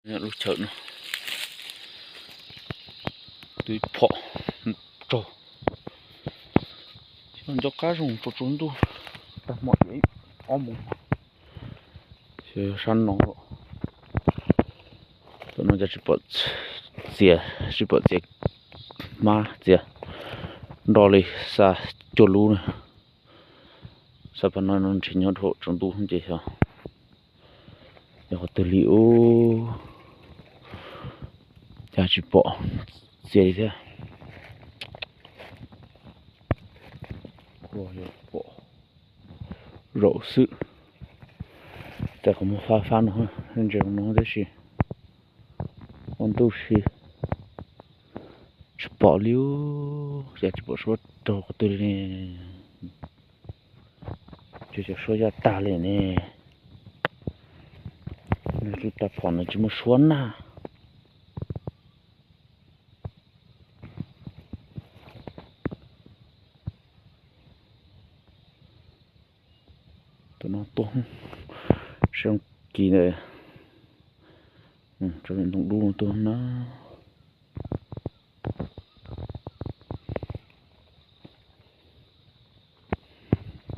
Lub chaw no twb phom raug, nco qab zoo rau tsaus ntuj, tag hmo ib ob moos, sab no, tam no cas tsis pom txias, tsis pom txias hmab txias nroj li, xa cuaj lub na. Xa pab no nrhiav nyob dhau tsaus ntuj ces xyov yog qhov twg li ub, cas tsis pom txias li thiab. Pom zaum xwb, cas qhov muag fab fab no, ntses no tab sis ua ntuj si tsis pom li ub, cas tsis pom suab raug qhov twg li ne. Ces cov suab yaj tag li ne, nws tus tag phom no tsis muaj suab nag. Tus no tuaj sab kis ntawd, ntoo dub tuaj na.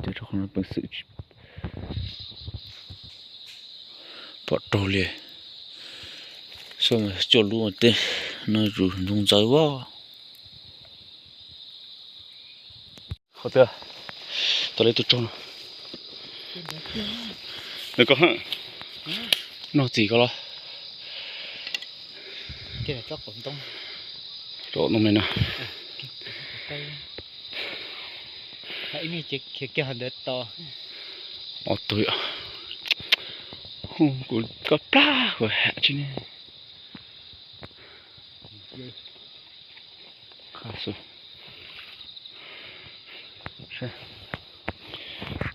Ces rau qhov no peev xwm pom raug li, xyov cuaj lub tej no zus ntxoov ntxawv as. Qhov twg tau li tus tsaug no? Nws koj noj txim koj los. Tsob ntoo me no. Ob tug, kuv koj plag kuv ham tsis ne.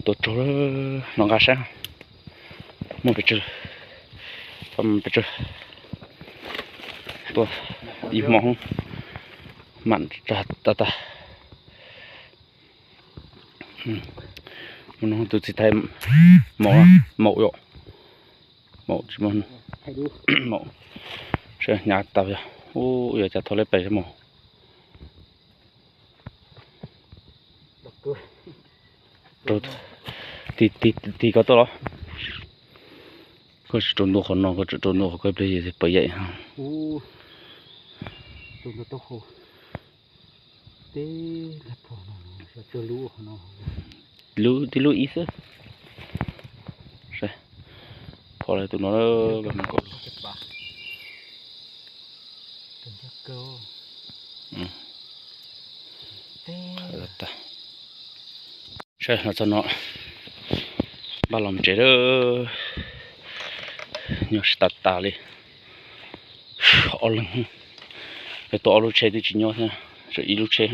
Tua tsaug no nqa saib, muaj pes tsawg, pes tsawg, tua ib hmo mam tas tas. Tus txiv thais maum, maum yom, maum tsis muaj, maum, saib hnyav tas yog, ub, yog cas thau leb pais maum. Tig koj tuaj los, koj tsis rau ntua qhov no, koj tseem rau ntua qhov koj pliag yog pawv yaim. Lub tib lub ib xwb. Phom tus no, saib no txog no, npaj los tsev lawm, nyob tsis tas tas li. Ob leeg, tua ob lub tsheb twb tsis nyob thiab, tshuav ib lub tsheb.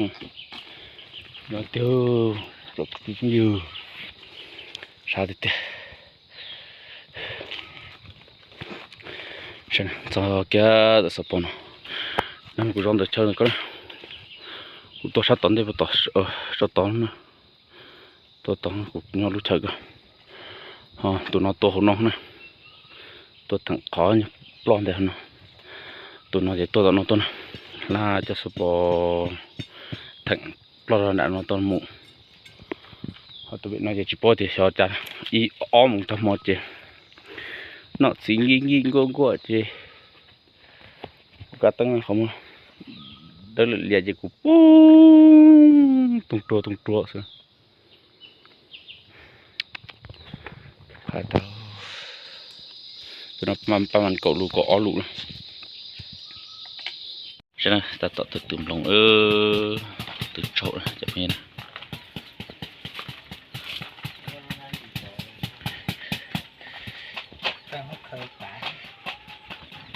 Nyob tiag, phooj ywg, sab tiag tiag. Txog kiag tom xov pos no, nyob kuv zov ntawm chaw ko, kuv tuaj sab tom ntej puag tom, tso tod na, tuaj tod kuv nyob lub chaw ko. Ho tus no tua hauv no na, tua theem qhov ploj ntawm hauv no. Tus no ces tuaj tom no tuaj na, laj cov xov pos theem ploj rau nram no tuaj mus. Ho tus pem no ces tsis paub tias xyov cas, ib ob moos tag hmo ces noj txiv nkij nkij nkuaj nkuaj ces kuv kab teeb qhov muag dawb lwm lias ces kuv poob toog ruag toog ruag xwb. Tus no paj mas kaum lus kaum ob lus na. Saib na, tab tom tus tus nploos, tus tsaug cov phooj ywg na.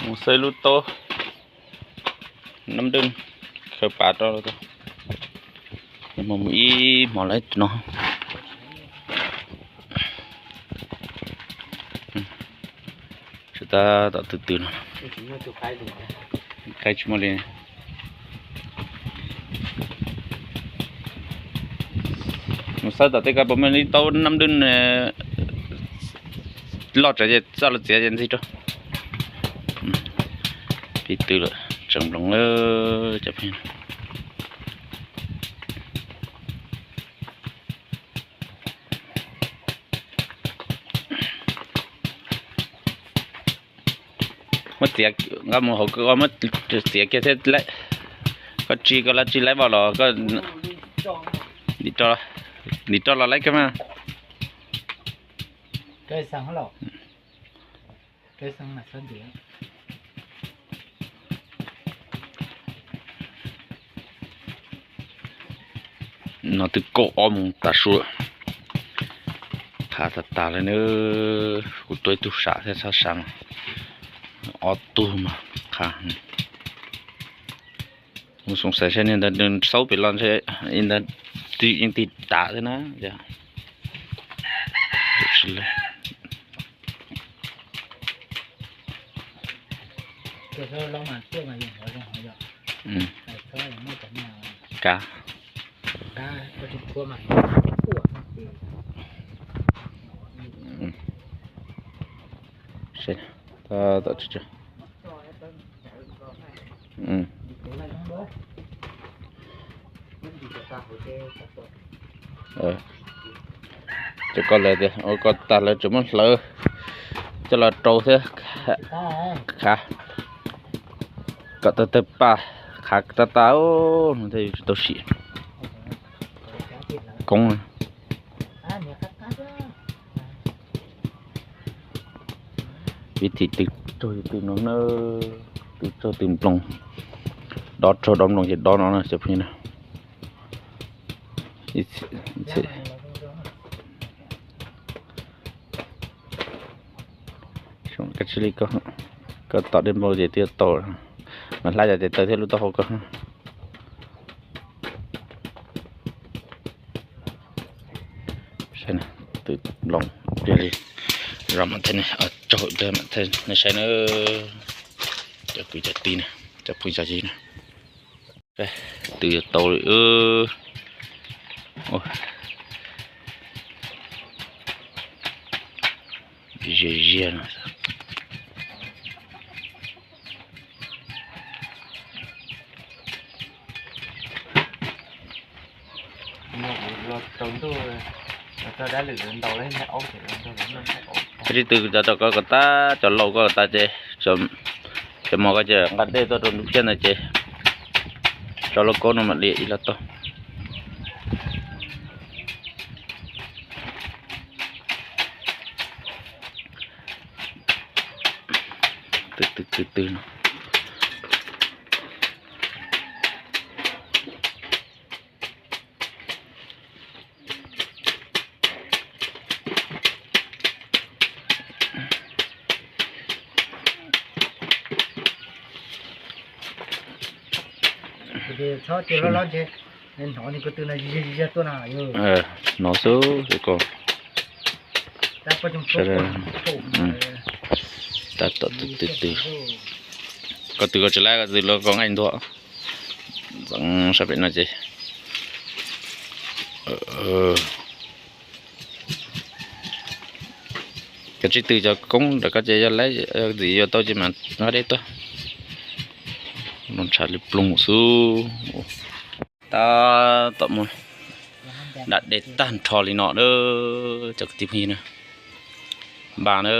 Mus xwb lub taub nab dwj khaws pav rau, mus mus ib hmos lawm tus no. Tsis tab tom twg twg no, qaib tsis muaj li. Mus xawb tom tej ko puas muaj li taub nab dwj loj tsawv ces txoj los txiav ces ntxig rau. Ib tw lawm tseem nploos na cov phooj ywg. Muab txiav, nqa mus hauv ko muab txiav kiag thiab. Koj tsis, koj lam tsis laib vau los koj ntim rau los laib koj mas. No twb kaum ob moos tav su, qhav tag tag li na. Kuv tua ib tug sam thiab, txhob sam, ob tug mas qhav. Mus xoom xaiv saib niag ntawd nws xaub pem los ntshe ntawd twb yeej tig tav thiab na. Kav. Cov ko lawm tias ua ko tag lawv tseem muab hlawv coj los rau thiab. Khav kom tawg tawg paj, khav tag tag thiaj yuav tsis tau sim koob. Vib thim tw raug tw no na, tw raug tw nploos, dob raug dob nploos ces dob no na cov phooj ywg na. Koj tsis li koj, koj tom dej npau ces twb yuav tau, mas hlab yog ces tawg thiab lub taub hau koj. Tw nploos pliag li, zov mam thaij, tsaug pliag mam thaij nej saib na. Cov kwv cov tij na, cov phooj cov ywg na, tw yuav tau li. Ziag ziag no. Ib tw cov rau koj kom tas, cov laus koj kom tas ces, cov mos koj ces nqa dej tuaj rau ntug ciaj ntawd ces tso lauj kaub no mam li ib los tau. Tw tw tw tw no. Hnov xwb ko. Tab tom tw tw tw. Koj tw koj tsis laib, koj tw los koj nqaij ntuag. Txeev sab pem no ces cov tsib tw cov koob ntawm koj ces yog laib ntxiv yuav tau ces mas nqa dej tuaj. Los ntshav li ploog xwb. Tab tom mus da dej tag nrho li no na, cov kwv tij phooj ywg na. Npaj na,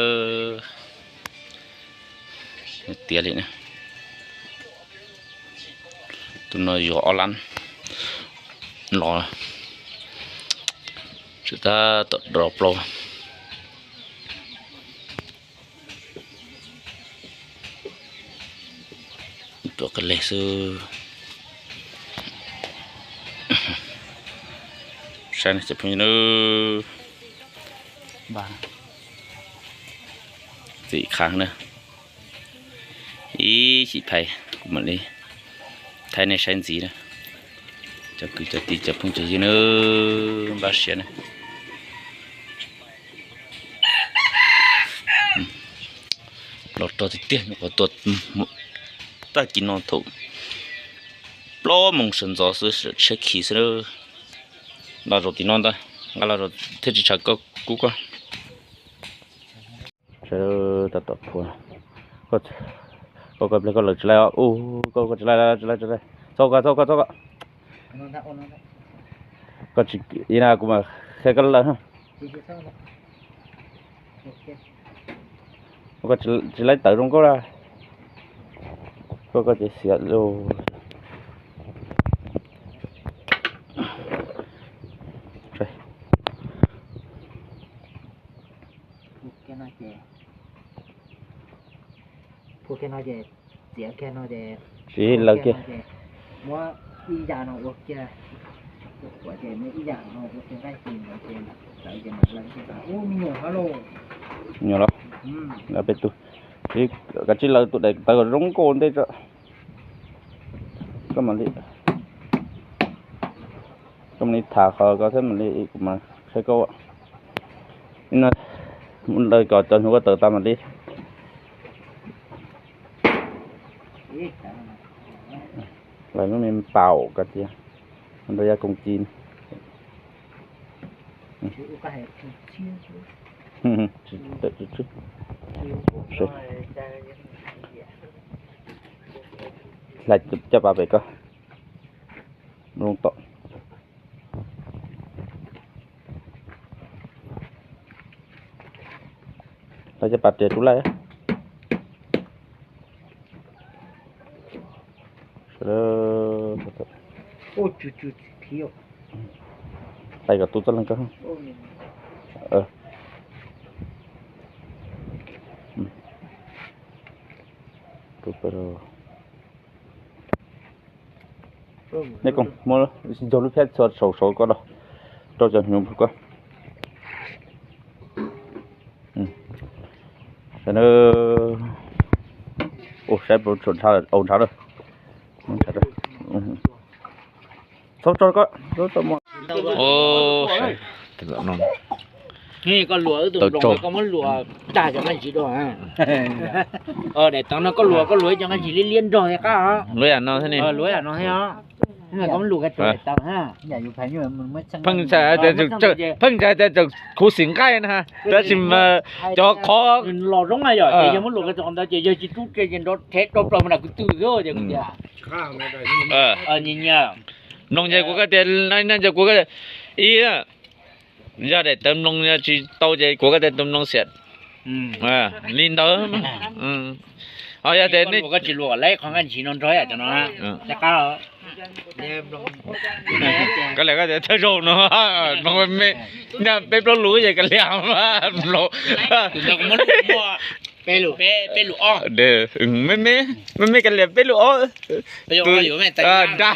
tiav li na. Tus no yuav ob lab los, tseem tab tom rov plaub. Tuav qe leg xwb. Saib cov phooj ywg na, txim qhov na, ib chim thaij kuv mam li thaij nej saib ntxiv na. Cov kwv cov tij cov phooj cov ywg na, npaj siab na. Los rog tiag tiag, nyuam qhuav tua tag kis no thaum plaub moos sawv ntxov xwb, tshiab khiv xwb. Los zaum tim no ntag, nqa los zaum thiaj tsis tshav kub koj. Sawv tab tom phua, koj Koj ple koj lawm tsis laij os. Ua koj tsis laij, tsis laij, tsis laij. Txhob koj, txhob koj, txhob koj. Koj tsis, ib na kuv mam qhia koj lawm. Koj tsis laij tawv zoo nkauj na. Koj, koj ces xiav lus. Txiav kiag no ces, txiav lawv kiag, muab ib yam no ua kiag, ua ces muab ib yam no ua kiag nqaij ci ntawd ces lawv ces mam lawv kiag tas ub me nyuam hab lauj. Me nyuam los, peb tug, kav tsij lawv tus daim tawv kom zoo nkauj ntej tso. Koj mam li, koj mam li tham qhov ko thiab mam li kuv mam qhia koj. Ib no lawv kom cov hnyuv ko tawm tas mam li. Lawv lub me npaum ko tias nrog yaj koom ci. Hlais caj pas pem ko zoo tom. Hlais caj pas riam rub laij. Sawv daws, hlais kom tu txoj leeg ko. Nej koom muab ntxuag lub phiab txhua saum saud ko los rau cov hnyuv ko. Ua saib puas tshuam ntshav, au ntshav lawm. Txhob tso ko, txhob tso mo. Koj luam wb tus nploos koj muab luam tag cov nqaij ntsis dua. Daim tawv no koj luam, koj luam ib co nqaij ntsis liab liab nrog thiab qab. Luam yam no thiab ni. Luam yam no thiab os. Koj muab luam kiag daim tawv na. Pheej ntshai tias, pheej ntshai tias tseem khuv xim nqaij na, tab sis mas cov qhov los zoo na yom, ces yog muab luam kiag qhov ntawd ces yog tsis rub tse ces nrov rhev rau plaws mus nram kwv tw xwb ces kuv tias. Nyias nyias. Mloog ces kuv koj tias, ib, yog daim tawv mloog yog tsis tau ces kuv koj tias tus mloog xiam li ntawd. Ho yog tias nej tsis luam lawv qhov nqaij ntsis no nrog yam cov no, koj liam koj tias thawj zaug no mloog me, peb plaub lus ces koj liam mloog. Me me, me me koj liam peb lus ob. Dab,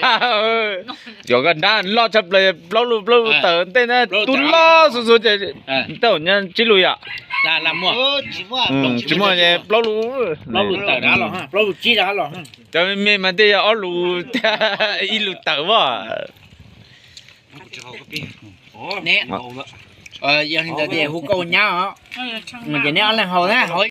yuav koj dab loj tshaj plaws plaub lus, plaub lus tawm ntej na, tub loj xu xu ces tej zaum nyob tsib lus yom. Tsis muaj ces plaub lus. Cov me me mas tej yog ob lus thiab ib lus tawm as. Yog li ntawd ces hu koj ua nyab os. Ces neb ob leeg haus na, haus.